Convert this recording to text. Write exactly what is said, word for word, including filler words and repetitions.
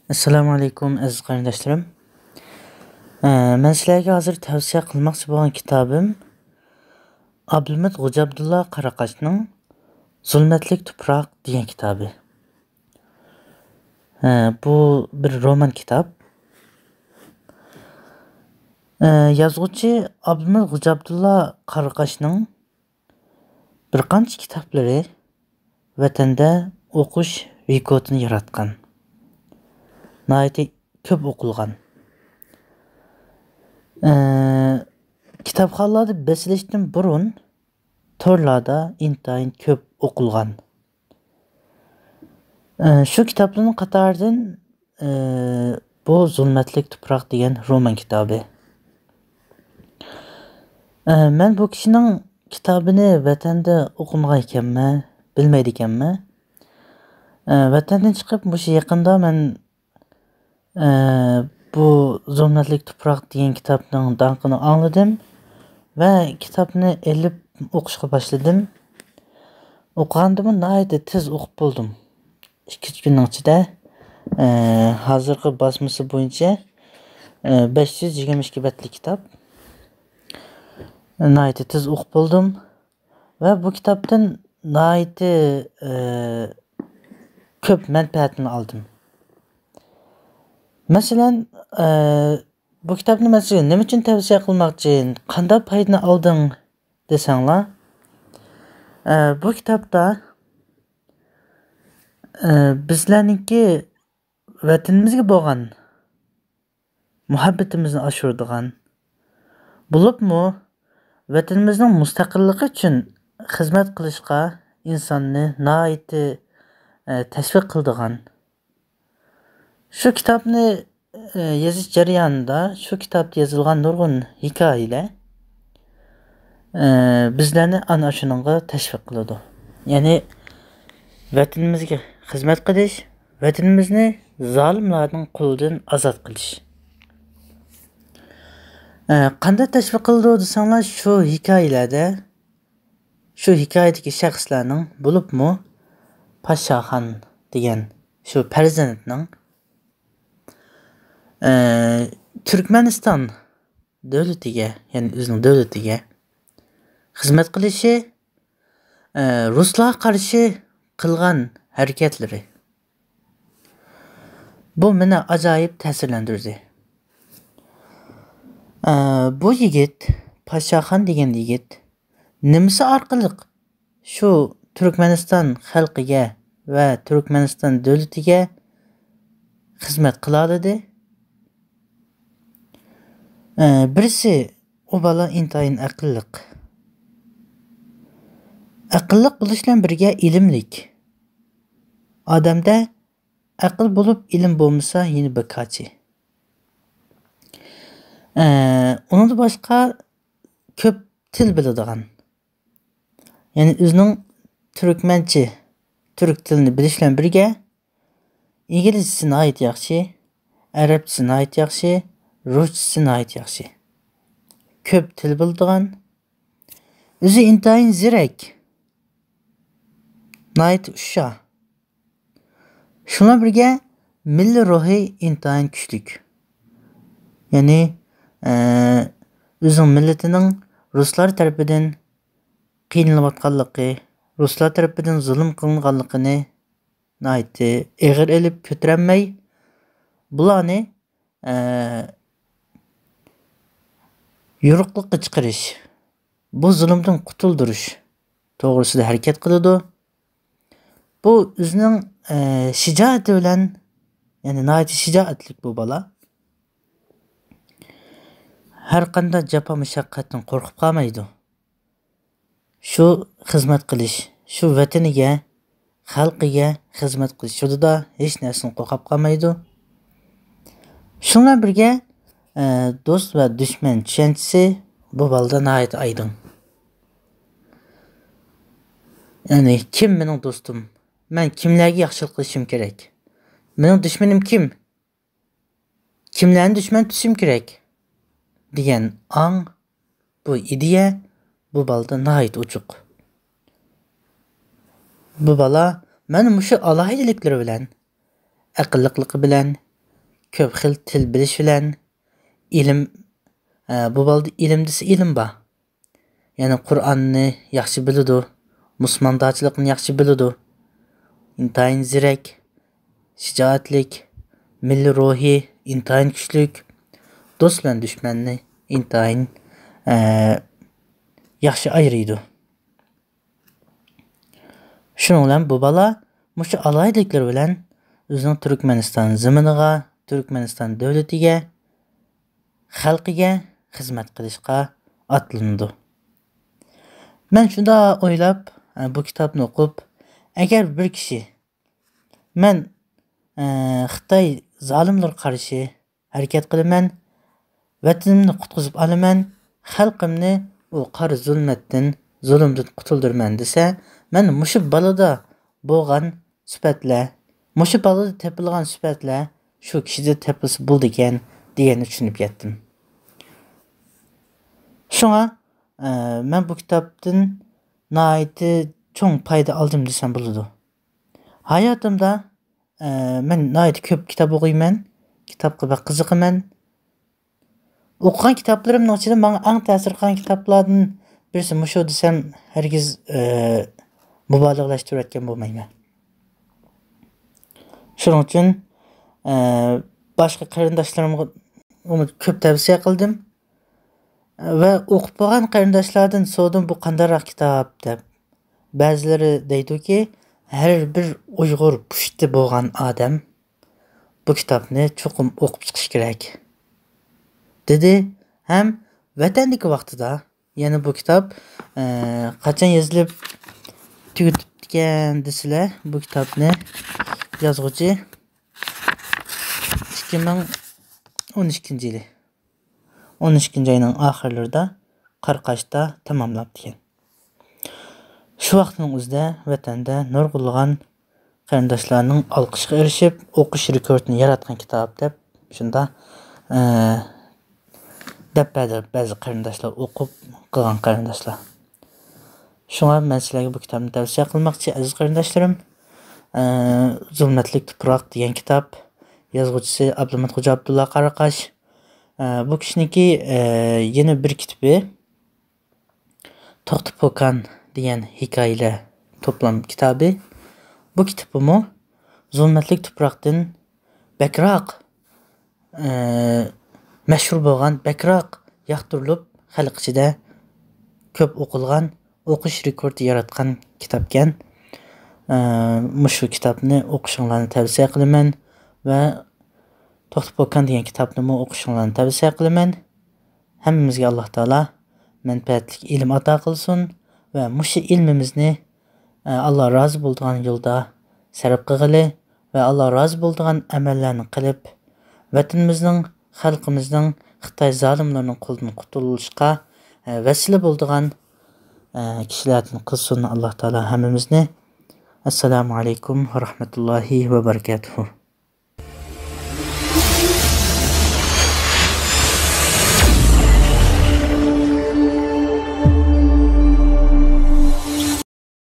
ئەسسالامۇ ئەلەيكۇم، ئەزىز قېرىنداشلىرىم. ئە، مەن سىلەرگە ھازىر تەۋسىيە قىلماقچى بولغان كىتابىم ئابلىمىت غوجا ئابدۇللا قاراقاشنىڭ زۇلمەتلىك تۇپراق دېگەن كىتابى. ئە، بۇ بىر رومان كىتاب. ئە، يازغۇچى ئابلىمىت غوجا ئابدۇللا قاراقاشنىڭ بىر قانچە كىتابلىرى ۋەتەندە ئوقۇش رېكورتىنى ياراتقان. ناھايىتى كۆپ ئوقۇلغان. ئە، كىتابخانىلاردا بېسىلىشتىن بۇرۇن تورلاردا ئىنتايىن كۆپ ئوقۇلغان. ئە، شۇ كىتابلارنىڭ قاتارىدىن، ئە، بۇ زۇلمەتلىك تۇپراق دېگەن رومان كىتابى. ئە، مەن بۇ كىشىنىڭ كىتابىنى ۋەتەندە ئوقۇمىغان ئىكەنمەن، بىلمەيدىكەنمەن. ئە، ۋەتەندىن چىقىپ مۇشۇ يېقىندا مەن، ئە، بۇ زۇلمەتلىك تۇپراق دېگەن كىتابنىڭ داڭقىنى ئاڭلىدىم ۋە كىتابنى ئېلىپ ئوقۇشقا باشلىدىم. ئوقۇغاندىمۇ ناھايىتى تېز ئوقۇپ بولدۇم. ئىككى ئۈچ كۈننىڭ ئىچىدە، ئە، ھازىرقى باسمىسى بويىچە، ئە، بەش يۈز يىگىرمە ئىككى بەتلىك كىتاب. ناھايىتى تېز ئوقۇپ بولدۇم ۋە بۇ كىتابتىن ناھايىتى، ئە، كۆپ مەنپەئەتنى ئالدىم. مەسىلەن، ئە، بۇ كىتابنى مەن سىزگە نېمە ئۈچۈن تەۋسىيە قىلماقچى، قانداق پايدىنى ئالدىڭ دېسەڭلار، ئە، بۇ كىتابتا، ئە، بىزلەرنىڭكى ۋەتىنىمىزگە بولغان مۇھەببىتىمىزنى ئاشۇرىدىغان، بولۇپمۇ ۋەتىنىمىزنىڭ مۇستەقىللىقى ئۈچۈن خىزمەت قىلىشقا ئىنساننى ناھايىتى، ئە، تەشۋىق قىلىدىغان، شۇ كىتابنى، ئە، يېزىش جەريانىدا شۇ كىتابتا يېزىلغان نۇرغۇن ھېكايىلەر، ئە، بىزلەرنى ئەنە شۇنىڭغا تەشۋىق قىلىدۇ. يەنى ۋەتىنىمىزگە خىزمەت قىلىش، ۋەتىنىمىزنى زالىملارنىڭ قولىدىن ئازاد قىلىش. ئە، قانداق تەشۋىق قىلىدۇ دېسەڭلار، شۇ ھېكايىلەردە، شۇ ھېكايىدىكى شەخسلەرنىڭ، بولۇپمۇ پاشاخان دېگەن شۇ پەرزەنتنىڭ، ئە، تۈركمەنىستان دۆلىتىگە، يەنى ئۆزىنىڭ دۆلىتىگە خىزمەت قىلىشى، ئە، رۇسلارغا قارشى قىلغان ھەرىكەتلىرى، بۇ مېنى ئاجايىپ تەسىرلەندۈردى. ئە، بۇ يىگىت، پاشاخان دېگەن يىگىت نېمىسى ئارقىلىق شۇ تۈركمەنىستان خەلقىگە ۋە تۈركمەنىستان دۆلىتىگە خىزمەت قىلالىدى؟ ئە، بىرسى، ئۇ بالا ئىنتايىن ئەقىللىق. ئەقىللىق بولۇش بىلەن بىرگە ئىلىملىك. ئادەمدە ئەقىل بولۇپ ئىلىم بولمىسا يەنە بىكارچى. ئە، ئۇنىڭدىن باشقا كۆپ تىل بىلىدىغان. يەنى ئۆزىنىڭ تۈركمەنچە، تۈرك تىلىنى بىلىش بىلەن بىرگە ئىنگلىزچىسى ناھايىتى ياخشى، ئەرەبچىسى ناھايىتى ياخشى، رۇسچىسى ناھايىتى ياخشى. كۆپ تىل بىلىدىغان، ئۆزى ئىنتايىن زېرەك، ناھايىتى ئۇششاق. شۇنىڭ بىلەن بىرگە مىللىي روھى ئىنتايىن كۈچلۈك. يەنى، ئە، ئۆزىنىڭ مىللىتىنىڭ رۇسلار تەرىپىدىن قىينىلىۋاتقانلىقى، رۇسلار تەرىپىدىن زۇلۇم قىلىنغانلىقىنى ناھايىتى ئېغىر ئېلىپ كۆتۈرەلمەي، بۇلارنى، ئە، يورۇقلۇققا چىقىرىش، بۇ زۇلۇمدىن قۇتۇلدۇرۇش توغرىسىدا ھەرىكەت قىلىدۇ. بۇ ئۆزىنىڭ، ئە، شىجائىتى بىلەن، يەنى ناھايىتى شىجائەتلىك بۇ بالا. ھەر قانداق جاپا مۇشەققەتتىن قورقۇپ قالمايدۇ. شۇ خىزمەت قىلىش، شۇ ۋەتىنىگە، خەلقىگە خىزمەت قىلىش يولىدا ھېچ نەرسىدىن قورقۇپ قالمايدۇ. شۇنىڭ بىلەن بىرگە، ئە، دوست ۋە دۈشمەن چۈشەنچىسى بۇ بالىدا ناھايىتى ئايدىڭ. يەنى، كىم مېنىڭ دوستۇم؟ مەن كىملەرگە ياخشىلىق قىلىشىم كېرەك؟ مېنىڭ دۈشمىنىم كىم؟ كىملەرنى دۈشمەن تۇتۇشۇم كېرەك؟ دېگەن ئاڭ، بۇ ئىدىيە بۇ بالىدا ناھايىتى ئوچۇق. بۇ بالا مانا مۇشۇ ئالاھىدىلىكلىرى بىلەن، ئەقىللىقلىقى بىلەن، كۆپ خىل تىل بىلىش بىلەن ئىلىم، ئە، بۇ بالىدا ئىلىم دېسە ئىلىم بار. يەنى قۇرئاننى ياخشى بىلىدۇ، مۇسۇلماندارچىلىقنى ياخشى بىلىدۇ. ئىنتايىن زېرەك، شىجائەتلىك، مىللىي روھى ئىنتايىن كۈچلۈك، دوست بىلەن دۈشمەننى ئىنتايىن، ئە، ياخشى ئايرىيدۇ. شۇنىڭ بىلەن بۇ بالا مۇشۇ ئالاھىدىلىكلىرى بىلەن ئۆزىنىڭ تۈركمەنىستان زېمىنىغا، تۈركمەنىستان دۆلىتىگە، خەلقىگە خىزمەت قىلىشقا ئاتلىنىدۇ. مەن شۇنداق ئويلاپ، بۇ كىتابنى ئوقۇپ، ئەگەر بىر كىشى، مەن، ئە، خىتاي زالىملىرىغا قارشى ھەرىكەت قىلىمەن، ۋەتىنىمنى قۇتقۇزۇپ ئالىمەن، خەلقىمنى ئۇ قارا زۇلمەتتىن، زۇلۇمدىن قۇتۇلدۇرىمەن دېسە، مەن مۇشۇ بالىدا بولغان سۈپەتلەر، مۇشۇ بالىدا تېپىلغان سۈپەتلەر شۇ كىشىدە تېپىلسا بولىدىكەن دېگەننى چۈشىنىپ يەتتىم. شۇڭا، ئە، مەن بۇ كىتابتىن ناھايىتى چوڭ پايدا ئالدىم دېسەم بولىدۇ. ھاياتىمدا، ئە، مەن ناھايىتى كۆپ كىتاب ئوقۇيمەن، كىتابقا بەك قىزىقىمەن. ئوقۇغان كىتابلىرىمنىڭ ئىچىدە ماڭا ئەڭ تەسىر قىلغان كىتابلاردىن بىرسى مۇشۇ دېسەم، ھەرگىز، ئە، مۇبالىغىلەشتۈرۈۋەتكەن بولمايمەن. شۇنىڭ ئۈچۈن، ئە، باشقا قېرىنداشلىرىمغا كۆپ تەۋسىيە قىلدىم. ۋە ئوقۇپ بولغان قېرىنداشلاردىن سورىدىم، بۇ قانداقراق كىتاب دەپ. بەزىلىرى دەيدۇكى، ھەر بىر ئۇيغۇر پۇشتى بولغان ئادەم بۇ كىتابنى چوقۇم ئوقۇپ چىقىش كېرەك، دېدى. ھەم ۋەتەندىكى ۋاقتىدا، يەنى بۇ كىتاب، ئە، قاچان يېزىلىپ تۈگىتىپتىكەن دېسىلە، بۇ كىتابنى يازغۇچى ئىككى مىڭ ئون ئىككىنچى يىلى، ئون ئىككىنچى ئاينىڭ ئاخىرلىرىدا قاراقاشتا تاماملاپتىكەن. شۇ ۋاقىتنىڭ ئۆزىدە ۋەتەندە نۇرغۇنلىغان قېرىنداشلارنىڭ ئالقىشىغا ئېرىشىپ، ئوقۇش رېكورتىنى ياراتقان كىتاب دەپ، شۇنداق، ئە، دەپ بەردى بەزى قېرىنداشلار ئوقۇپ قىلغان قېرىنداشلار. شۇڭا مەن سىلەرگە بۇ كىتابنى تەۋسىيە قىلماقچى، ئەزىز قېرىنداشلىرىم. ئە، زۇلمەتلىك تۇپراق دېگەن كىتاب، يازغۇچىسى ئابلىمىت خوجا ئابدۇللا قاراقاش. ئە، بۇ كىشىنىڭكى، ئە، يەنە بىر كىتابى، توختى پوكان دېگەن ھېكايىلەر توپلام كىتابى. بۇ كىتابىمۇ زۇلمەتلىك تۇپراقتىن بەكرەك، ئە، مەشھۇر بولغان، بەكرەك ياقتۇرۇلۇپ، خەلق ئىچىدە كۆپ ئوقۇلغان، ئوقۇش رېكورتى ياراتقان كىتابكەن. ئە، مۇشۇ كىتابنى ئوقۇشۇڭلارنى تەۋسىيە قىلىمەن ۋە توختى پوكان دېگەن كىتابنىمۇ ئوقۇشۇڭلارنى تەۋسىيە قىلىمەن. ھەممىمىزگە ئاللا تائالا مەنپەئەتلىك ئىلىم ئاتا قىلسۇن ۋە مۇشۇ ئىلمىمىزنى، ئە، ئاللا رازى بولىدىغان يولدا سەرپ قىلغىلى ۋە ئاللا رازى بولىدىغان ئەمەللەرنى قىلىپ، ۋەتىنىمىزنىڭ، خەلقىمىزنىڭ خىتاي زالىملىرىنىڭ قولىدىن قۇتۇلۇشقا، ئە، ۋەسىلە بولىدىغان، ئە، كىشىلەردىن قىلسۇن ئاللا تائالا ھەممىمىزنى. ئەسسالامۇ ئەلەيكۇم ۋە رەھمەتۇللاھى ۋە بەرىكاتۇھۇ.